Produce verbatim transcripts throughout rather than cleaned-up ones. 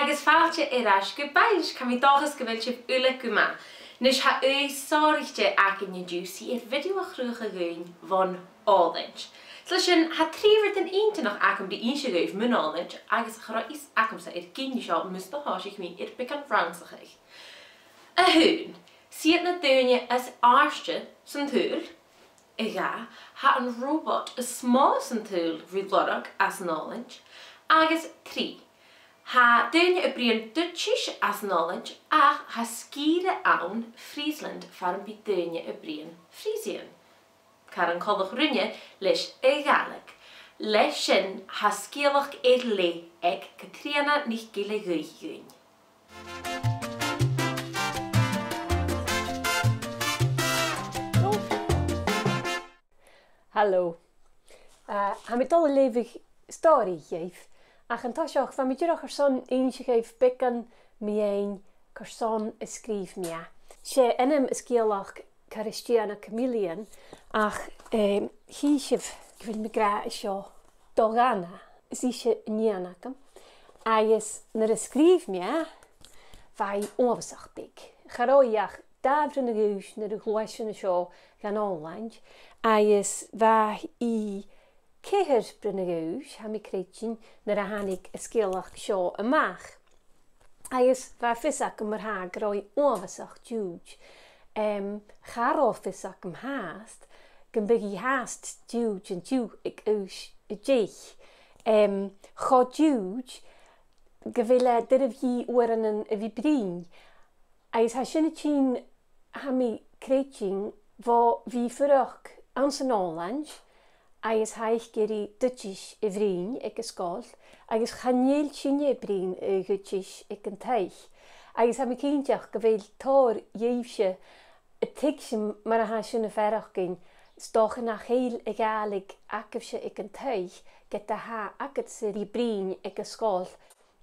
Agus fàilte air ais gu Bailt, tha mi an dòchas gu bheil sibh uile gu math. A-nis, tha ùidh sònraichte againn an-diugh, 's i air video a chruthachadh dhuinn bhon Òlaind. Leis sin, tha trì rudan inntinneach agam ri innse dhuibh mun Òlaind, agus cha robh fhios agamsa air gin de seo mus do thòisich mi air beagan rannsachadh. A h-aon, 's iad na daoine as àirde san t-saoghal. A dhà, tha an robot as motha san t-saoghal ri lorg às an Òlaind. Agus trì, tha daoine a' bruidhinn Duitsis às an Òlaind, ach tha sgìre ann, Friesland, far am bi daoine a' bruidhinn Frisian. Car an coltach rinne leis a' Ghàidhlig. Leis sin, tha sgeulachd air leth aig Catrìona NicGilleDhaoith dhuinn. Halò. Eh, tha mi a' dol a leughadh stòiridh dhuibh, ach an toiseach, bha mi dìreach airson innse dhuibh beagan mu dheidhinn carson a sgrìobh mi e. 'S e ainm an sgeulachd Cairistiana Chameleon, ach, em, chì sibh gu bheil mi ag ràdh an seo do dh'Anna, is ise an nighean agam. Agus nuair a sgrìobh mi e, bha i uabhasach beag. Cha robh i ach dà bhruidhinn-a-dh'aois nuair a ghluais sinn an seo dhan Òlaind, agus bha i ceithir bruidhinn-a-dh'aois, tha mi a' creidsinn, nuair a thàinig an sgeulachd seo a-mach. Agus bha fios agam mar-thà gun robh i uabhasach diùid. Em, cha robh fios agam fhathast gum biodh i fhathast diùid an-diugh aig aois a deich. Em, cho diùid gu bheil e doirbh dhi uaireannan a bhith a' bruidhinn. Agus tha sin a' tighinn, tha mi a' creidsinn, bho bhith a' fuireach anns an Òlaind, agus tha aice ri Duitsis a bhruidhinn aig an sgoil, agus chan eil sinne a' bruidhinn a' Dhuitsis aig an taigh. Agus tha mi cinnteach gu bheil tòrr dhibhse a' tuigsinn mar a tha sin a' faireachdainn, 's dòcha nach eil a' Ghàidhlig agaibhse aig an taigh, ged a tha agadsa ri bruidhinn aig an sgoil.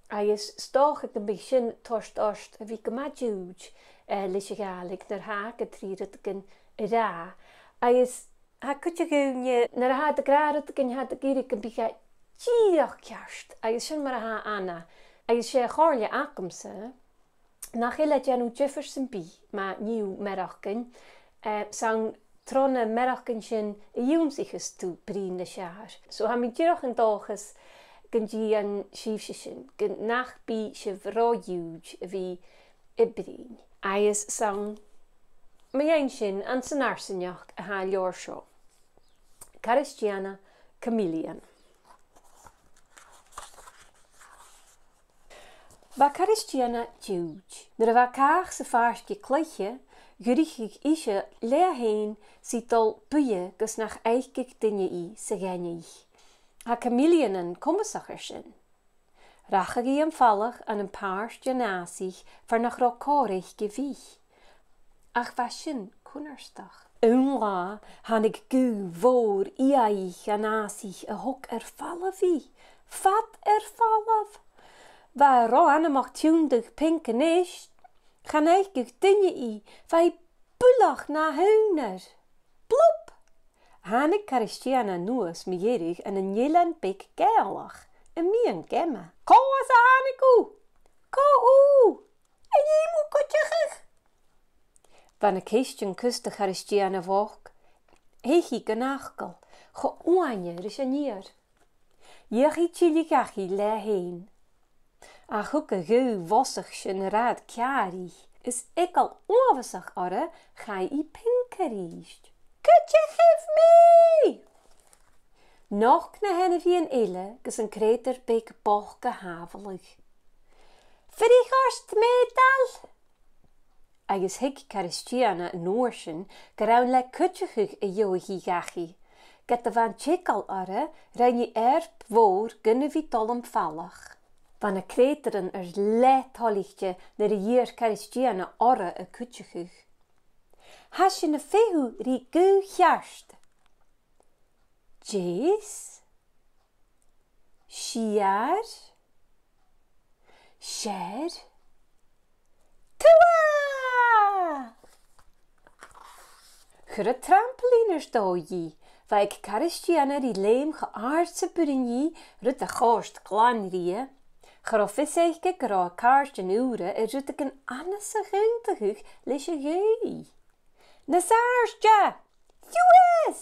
Agus 's dòcha gum bi sin a' toirt ort a bhith gu math diùid, eh, leis a' Ghàidhlig nuair a tha agad ri rudeigin a ràdh. Agus tha cuid de dhaoine, nuair a tha iad ag ràdh rudeigin, tha iad ag iarraidh gum biodh e dìreach ceart, agus sin mar a tha Anna. Agus 's e a' chomhairle agamsa, nach eil e a' dèanamh diofar sam bith ma nì thu mearachdan, eh, 's ann tro na mearachdan sin a dh'ionnsaich thu bruidhinn nas fheàrr. So tha mi dìreach an dòchas gun dèan sibhse sin, gun nach bi sibh ro dhiùid a bhith a' bruidhinn. Agus 's ann mu dheidhinn sin anns an fharsaingeachd a tha an leabhar seo. Cairistiana Chameleon. Bha Cairistiana diùid. Nuair a bha càch sa phàirc a' cluiche, dh'fhuiricheadh ise leatha fhèin 's i a' dol buidhe gus nach fhaiceadh duine i sa ghainmhich. Tha chameleonan comasach air sin. Rachadh i am falach ann am pàirt den fhàsaich far nach robh còir aice a bhith. Ach bha sin cunnartach. Aon latha thàinig gaoth mhòr fhiadhaich dhan fhàsaich a thog air falbh i. Fad air falbh! Bha e ro anmoch tionndadh pinc a-nis. Chan fhaiceadh duine i, bha i buileach na h-aonar. Blub! Thàinig Cairistiana a-nuas mu dheireadh ann an eilean beag Gàidhealach, am meadhan geama. Cò às a thàinig thu? Cò thu? An e mu chuideachadh? Bha na ceistean cus do Chairistiana a' bhochd. Theich i gun fhacal, cho uaine ris an iar. Dh'fheuch i tilleadh dhachaigh leatha fhèin. Ach thug a' ghaoth bhosach sin rathad ceàrr dhi, is eagal uabhasach oirre chaidh i pinc a-rithist. Cuidichibh mi! Nochd na h-ainmhidhean eile gus an creutair beag bochd a shàbhaladh. Fuirich ort, m' eudail! Agus thuig Cairistiana an uair sin gur ann le cuideachadh a gheibheadh i dhachaigh. Ged a bha an t-eagal oirre, rinn i oidhirp mhòr gun a bhith a' dol am falach. Bha na creutairean air leth toilichte nuair a dh'iarr Cairistiana orra a cuideachadh. Tha sinn a' feitheamh ri gaoth cheart. Deas. Siar. Sear. Tuath! Chuir e trampoline air dòigh dhi. Bha e aig Cairistiana ri leum cho àrd 's a b' urrainn dhi, rud a chòrd glan rithe. Cha robh fios aice gun robh a càirdean ùra air rudeigin annasach aontachadh leis a' ghaoith. Nas àirde! Shuas!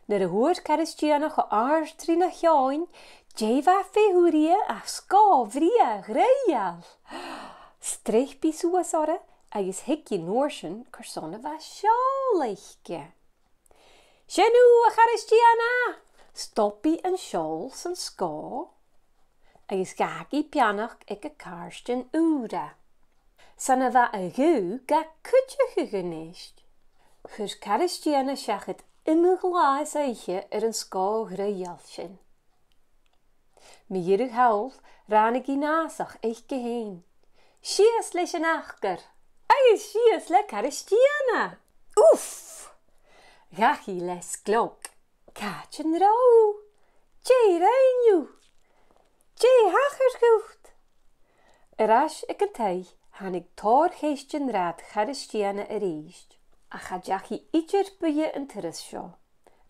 Nuair a fhuair Cairistìona cho àrd ri na h-eòin, dè bha feitheamh rithe ach sgòth bhrèagha dhraoidheil. Streap i suas oirre agus thuig i an uair sin carson a bha seòl aice. Sin thu, a Chairistìona! Stop i an seòl san sgòth agus dh'fhàg i beannachd aig a càirdean ùra. 'S ann a bha a' ghaoth ga cuideachadh a-nis. Chuir Cairistìona seachad iomadh latha is oidhche air an sgòth dhraoidheil sin. Mu dheireadh thall, ràinig i an fhàsach aice fhèin. Sìos leis an acair, agus sìos le Cairistìona. Ùff! Dh'fhalbh i le sgleog. Càit an robh thu? Dè rinn thu? Dè thachair dhut? Air ais aig an taigh, thàinig tòrr cheistean rathad Chairistìona a-rithist, ach cha deach i idir buidhe an turas seo.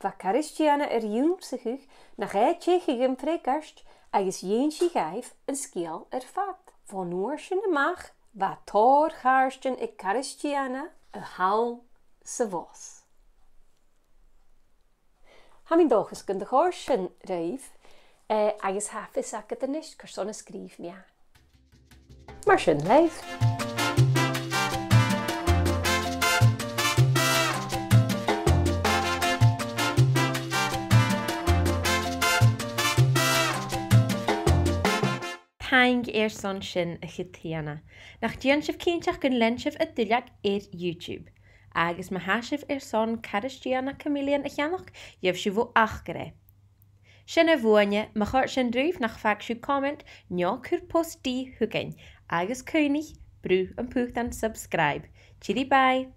Bha Cairistìona air ionnsachadh nach e teicheadh am freagairt agus dh'inns i dhaibh an sgeul air fad. Bhon uair sin a-mach, bha tòrr chàirdean aig Cairistìona a thall 's a-bhos. Tha mi an dòchas gun do chòrd sin ribh, eh, agus tha fios agad a-nis carson a sgrìobh mi e. Mar sin leibh. Taing airson sin, a Chatrìona. Nach dèan sibh cinnteach gun lean sibh an duilleag air YouTube. Agus ma tha sibh airson Cairistìona Chameleon a cheannach, gheibh sibh bho Acair e. Sin e bhuainne, ma chòrd sin ribh, nach fàg sibh comment, no cuir post-d thugainn, agus cuimhnich, brùth am putan subscribe. Tìoraidh, bye!